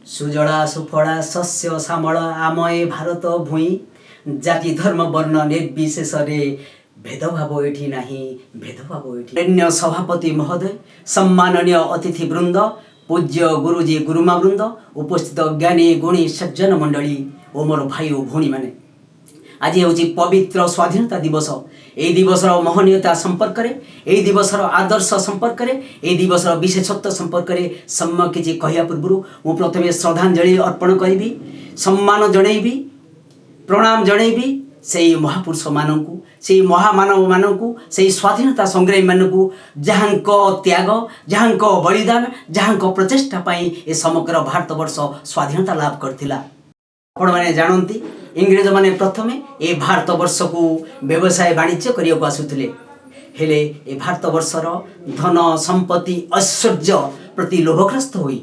ସୁଜଳା ସୁଫଳା ଶସ୍ୟ ଶ୍ୟାମଳା ଆମ ଏ ଭାରତ ଭୂଇଁ, ଜାତି ଧର୍ମ ବର୍ଣ୍ଣ ନିର୍ବିଶେଷରେ ଭେଦଭାବ ଏଠି ନାହିଁ, ଭେଦଭାବ ଏଠି। ଅନ୍ୟ ସଭାପତି ମହୋଦୟ, ସମ୍ମାନନୀୟ ଅତିଥି ବୃନ୍ଦ, ପୂଜ୍ୟ ଗୁରୁଜୀ ଗୁରୁମା ବୃନ୍ଦ, ଉପସ୍ଥିତ ଜ୍ଞାନୀ ଗୁଣୀ ସଜ୍ଜନ ମଣ୍ଡଳୀ ଓ ମୋର ଭାଇ ଓ ଭଉଣୀମାନେ, ଆଜି ହେଉଛି ପବିତ୍ର ସ୍ୱାଧୀନତା ଦିବସ। ଏହି ଦିବସର ମହନୀୟତା ସମ୍ପର୍କରେ, ଏହି ଦିବସର ଆଦର୍ଶ ସମ୍ପର୍କରେ, ଏହି ଦିବସର ବିଶେଷତ୍ୱ ସମ୍ପର୍କରେ ସମ୍ୟକ କିଛି କହିବା ପୂର୍ବରୁ ମୁଁ ପ୍ରଥମେ ଶ୍ରଦ୍ଧାଞ୍ଜଳି ଅର୍ପଣ କରିବି, ସମ୍ମାନ ଜଣେଇବି, ପ୍ରଣାମ ଜଣେଇବି ସେଇ ମହାପୁରୁଷମାନଙ୍କୁ, ସେଇ ମହାମାନବମାନଙ୍କୁ, ସେଇ ସ୍ୱାଧୀନତା ସଂଗ୍ରାମୀମାନଙ୍କୁ, ଯାହାଙ୍କ ତ୍ୟାଗ, ଯାହାଙ୍କ ବଳିଦାନ, ଯାହାଙ୍କ ପ୍ରଚେଷ୍ଟା ପାଇଁ ଏ ସମଗ୍ର ଭାରତବର୍ଷ ସ୍ୱାଧୀନତା ଲାଭ କରିଥିଲା। ଆପଣମାନେ ଜାଣନ୍ତି, ଇଂରେଜମାନେ ପ୍ରଥମେ ଏ ଭାରତବର୍ଷକୁ ବ୍ୟବସାୟ ବାଣିଜ୍ୟ କରିବାକୁ ଆସୁଥିଲେ। ହେଲେ ଏ ଭାରତବର୍ଷର ଧନ ସମ୍ପତ୍ତି ଐଶ୍ୱର୍ଯ୍ୟ ପ୍ରତି ଲୋଭଗ୍ରସ୍ତ ହୋଇ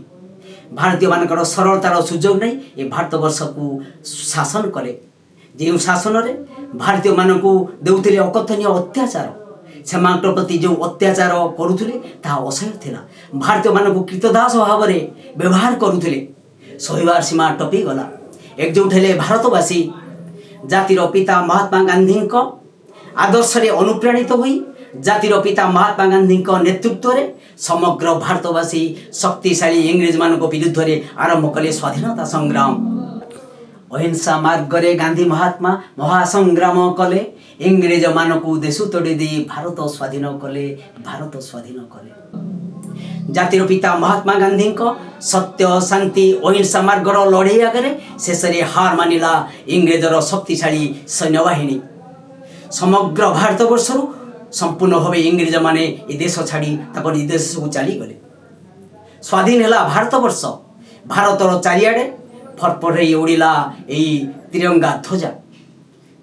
ଭାରତୀୟମାନଙ୍କର ସରଳତାର ସୁଯୋଗ ନେଇ ଏ ଭାରତବର୍ଷକୁ ଶାସନ କଲେ। ଯେଉଁ ଶାସନରେ ଭାରତୀୟମାନଙ୍କୁ ଦେଉଥିଲେ ଅକଥନୀୟ ଅତ୍ୟାଚାର, ସେମାନଙ୍କ ପ୍ରତି ଯେଉଁ ଅତ୍ୟାଚାର କରୁଥିଲେ ତାହା ଅସହ୍ୟ ଥିଲା। ଭାରତୀୟମାନଙ୍କୁ କ୍ରୀତଦାସ ଭାବରେ ବ୍ୟବହାର କରୁଥିଲେ। ସହିବାର ସୀମା ଟପିଗଲା। ଏକଜୁଟ ହେଲେ ଭାରତବାସୀ। ଜାତିର ପିତା ମହାତ୍ମା ଗାନ୍ଧୀଙ୍କ ଆଦର୍ଶରେ ଅନୁପ୍ରାଣିତ ହୋଇ, ଜାତିର ପିତା ମହାତ୍ମା ଗାନ୍ଧୀଙ୍କ ନେତୃତ୍ୱରେ ସମଗ୍ର ଭାରତବାସୀ ଶକ୍ତିଶାଳୀ ଇଂରେଜମାନଙ୍କ ବିରୁଦ୍ଧରେ ଆରମ୍ଭ କଲେ ସ୍ୱାଧୀନତା ସଂଗ୍ରାମ। ଅହିଂସା ମାର୍ଗରେ ଗାନ୍ଧୀ ମହାତ୍ମା ମହାସଂଗ୍ରାମ କଲେ। ଇଂରେଜମାନଙ୍କୁ ଦେଶୁ ତଡ଼ି ଦେଇ ଭାରତ ସ୍ୱାଧୀନ କଲେ, ଭାରତ ସ୍ୱାଧୀନ କଲେ। ଜାତିର ପିତା ମହାତ୍ମା ଗାନ୍ଧୀଙ୍କ ସତ୍ୟ, ଶାନ୍ତି, ଅହିଂସା ମାର୍ଗର ଲଢ଼େଇ ଆଗରେ ଶେଷରେ ହାର ମାନିଲା ଇଂରେଜର ଶକ୍ତିଶାଳୀ ସୈନ୍ୟବାହିନୀ। ସମଗ୍ର ଭାରତବର୍ଷରୁ ସମ୍ପୂର୍ଣ୍ଣ ଭାବେ ଇଂରେଜମାନେ ଏ ଦେଶ ଛାଡ଼ି ତାଙ୍କ ନିଜ ଦେଶକୁ ଚାଲିଗଲେ। ସ୍ୱାଧୀନ ହେଲା ଭାରତବର୍ଷ। ଭାରତର ଚାରିଆଡ଼େ ଫରଫର ହେଇ ଉଡ଼ିଲା ଏଇ ତ୍ରିରଙ୍ଗା ଧ୍ୱଜା।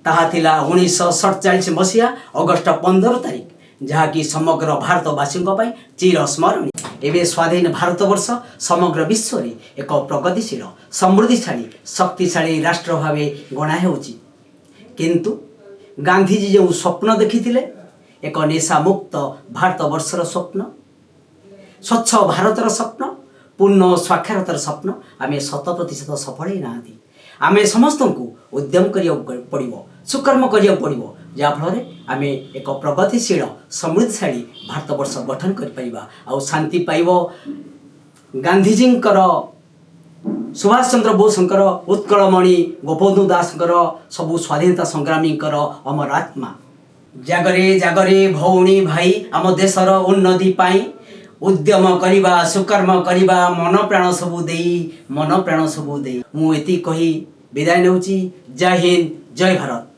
ତାହା ଥିଲା 1947 ମସିହା ଅଗଷ୍ଟ 15 ତାରିଖ, ଯାହାକି ସମଗ୍ର ଭାରତବାସୀଙ୍କ ପାଇଁ ଚିରସ୍ମରଣୀୟ। ଏବେ ସ୍ୱାଧୀନ ଭାରତବର୍ଷ ସମଗ୍ର ବିଶ୍ୱରେ ଏକ ପ୍ରଗତିଶୀଳ, ସମୃଦ୍ଧିଶାଳୀ, ଶକ୍ତିଶାଳୀ ରାଷ୍ଟ୍ର ଭାବେ ଗଣା ହେଉଛି। କିନ୍ତୁ ଗାନ୍ଧିଜୀ ଯେଉଁ ସ୍ୱପ୍ନ ଦେଖିଥିଲେ, ଏକ ନିଶାମୁକ୍ତ ଭାରତବର୍ଷର ସ୍ୱପ୍ନ, ସ୍ୱଚ୍ଛ ଭାରତର ସ୍ୱପ୍ନ, ପୂର୍ଣ୍ଣ ସ୍ୱାକ୍ଷରତାର ସ୍ୱପ୍ନ, ଆମେ 100% ସଫଳ ହେଇନାହାନ୍ତି। ଆମେ ସମସ୍ତଙ୍କୁ ଉଦ୍ୟମ କରିବାକୁ ପଡ଼ିବ, ସୁକର୍ମ କରିବାକୁ ପଡ଼ିବ, ଯାହାଫଳରେ ଆମେ ଏକ ପ୍ରଗତିଶୀଳ ସମୃଦ୍ଧିଶାଳୀ ଭାରତବର୍ଷ ଗଠନ କରିପାରିବା ଆଉ ଶାନ୍ତି ପାଇବ ଗାନ୍ଧିଜୀଙ୍କର, ସୁଭାଷ ଚନ୍ଦ୍ର ବୋଷଙ୍କର, ଉତ୍କଳମଣି ଗୋପବନ୍ଧୁ ଦାସଙ୍କର, ସବୁ ସ୍ୱାଧୀନତା ସଂଗ୍ରାମୀଙ୍କର ଅମର ଆତ୍ମା। ଜାଗରେ ଜାଗରେ ଭଉଣୀ ଭାଇ, ଆମ ଦେଶର ଉନ୍ନତି ପାଇଁ ଉଦ୍ୟମ କରିବା, ସୁକର୍ମ କରିବା, ମନ ପ୍ରାଣ ସବୁ ଦେଇ, ମନ ପ୍ରାଣ ସବୁ ଦେଇ। ମୁଁ ଏତିକି କହି ବିଦାୟ ନେଉଛି। ଜୟ ହିନ୍ଦ, ଜୟ ଭାରତ।